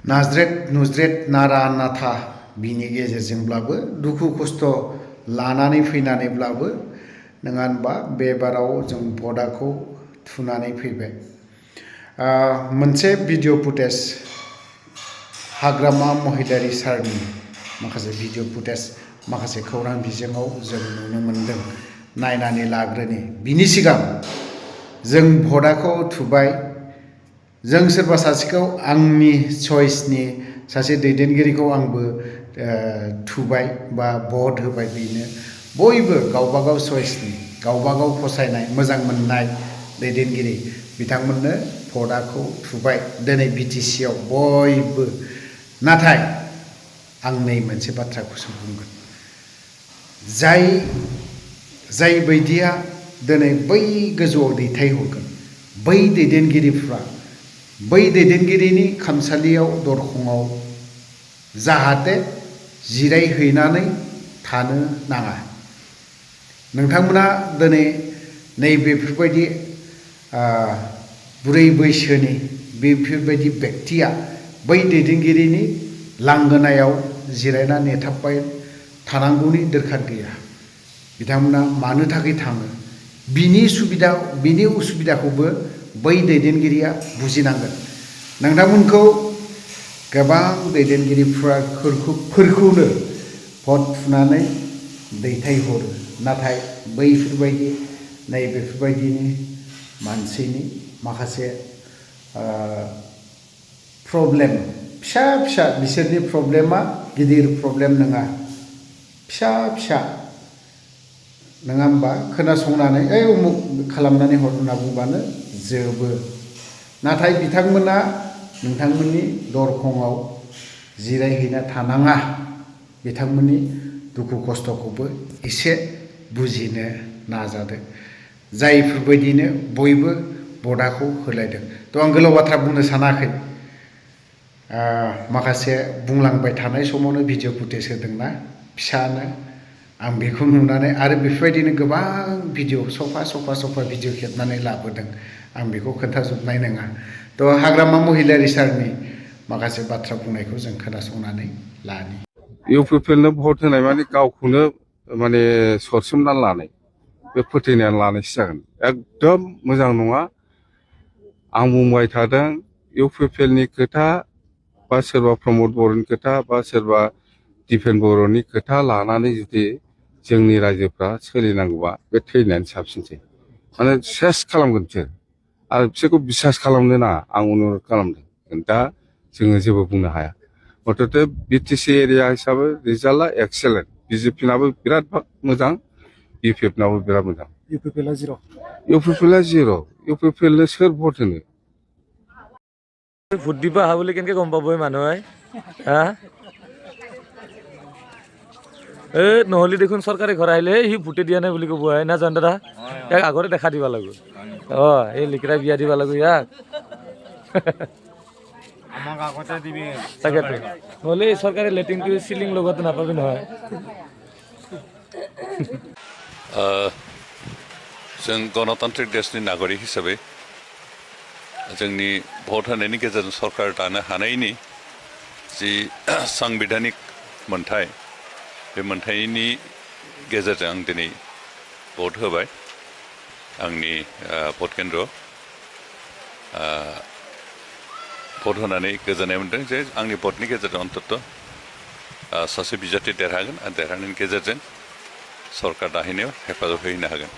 नाज्रेद नुज्रेद नारा नाथा बिनि गेजेरजोंब्लाबो दुखु खस्थ' लानानै फैनानैब्लाबो नङा होनबा बे बाराव जों भटखौ थुनानै फैबाय। मोनसे भिडिअ फुटेज हाग्रामा महिलारी सारनि माखासे भिडिअ फुटेज माखासे खौरां बिजोङाव जों नुनो मोनदों। नायनानै लाग्रोनि बिनि सिगां जों भटखौ थुबाय। जों सोरबा सासेखौ आंनि चइसनि सासे दैदेनगिरिखौ आंबो थुबाय बा भट होबाय। बेनो बयबो गावबागाव चइसनि गावबागाव फसायनाय मोजां मोननाय दैदेनगिरि बिथांमोननो भटखौ थुबाय दिनै BTC आव बयबो। नाथाय आं नै मोनसे बाथ्राखौसो बुंगोन, जाय बायदिया दिनै बै गोजौआव दैथायहरगोन बै दैदेनगिरिफ्रा बै दैदेनगिरिनि खामसालियाव दरखंआव जाहाथे जिरायहैनानै थानो नाङा। नोंथांमोना दिनै नैबेफोरबायदि बुरै बैसोनि बेफोरबायदि बेक्तिया बै दैदेनगिरिनि लांगोनायाव जिरायना नेथाबबाय थानांगौनि दरखार गैया। बिथांमोना मानो थाखाय थाङो बिनि उसुबिदाखौबो बै दैदेनगिरिया बुजिनांगोन। नोंथांमोनखौ गोबां दैदेनगिरिफोरखौनो भट थुनानै दैथायहरो, नाथाय बैफोरबायदि नैबेफोरबायदिनि मानसिनि माखासे प्रब्लेम फिसा फिसा बिसोरनि प्रब्लेमा गिदिर प्रब्लेम नङा, फिसा फिसा नङा होमबा? खोनासंनानै उमुक खालामनानै हर होनना बुंबानो जोबो। नाथाय बिथांमोना नोंथांमोननि दरखंआव जिरायहैना थानाङा। बिथांमोननि दुखु खस्थ'खौबो एसे बुजिनो नाजादो। जायफोरबायदिनो बयबो भटखौ होलायदों। आं गोलाव बाथ्रा बुंनो सानाखै। माखासे बुंलांबाय थानाय समावनो भिडिअ फुटेज होदोंना फिसानो, आं बेखौ नुनानै आरो बेफोरबायदिनो गोबां भिडिअ सफा भिडिअ खेबनानै लाबोदों। आं बेखौ खोन्थाजोबनाय नङा। हाग्रामा महिलारी सारनि माखासे बाथ्रा बुंनायखौ जों खोनासंनानै लानि। UPPLनो भट होनाय माने गावखौनो माने सरसोमना लानाय, बे फोथायनानै लानायसो जागोन। एकदम मोजां नङा। आं बुंबाय थादों UPPLनि खोथा बा सोरबा प्रमद बर'नि खोथा बा सोरबा दिपेन बर'नि खोथा लानानै जुदि जोंनि रायजोफ्रा सोलिनांगौबा बे थैनायानो साबसिनसै। माने सेस खालामगोन बिसोर आरो बिसोरखौ बिसास खालामनो नाङा। आं अनुरद खालामदों। दा जोङो जेबो बुंनो हाया। मथथे BTC एरिया हिसाबै रिजाल्टआ एक्सेलेन्ट। BJP नाबो बिराद मोजां, UPF नाबो बिराद मोजां। UPPLआ जिर'। UPPLनो सोर भट होनो? ভোট দিব আহা বুলি কেনেকৈ গম পাব মানুহে? নহ'লে দেখোন চৰকাৰে ঘৰ আহিলে সি ভোটে দিয়া নাই বুলি ক'ব না জান দাদা? ইয়াক আগতে দেখা দিব লাগিব। এই লিকৰা বিয়া দিব লাগিব ইয়াক। তাকেতো নহ'লে চৰকাৰে লেট্ৰিনটো চিলিং লগতে নাপাবি নহয়। जों गणतान्त्रिक देशनि नागरिक हिसाबै जोंनि भट होनायनि गेजेरजों सरकार दानो हानायनि जि सांबिधानिक मोन्थाय, बे मोन्थायनि गेजेरजों आं दिनै भट होबाय आंनि भट केन्द्रआव। भट होनानै गोजोननाय मोन्दों जे आंनि भटनि गेजेरजों अन्तत सासे बिजाथि देरहागोन आरो देरहानायनि गेजेरजों सरकार दाहैनायाव हेफाजाब होनो हागोन।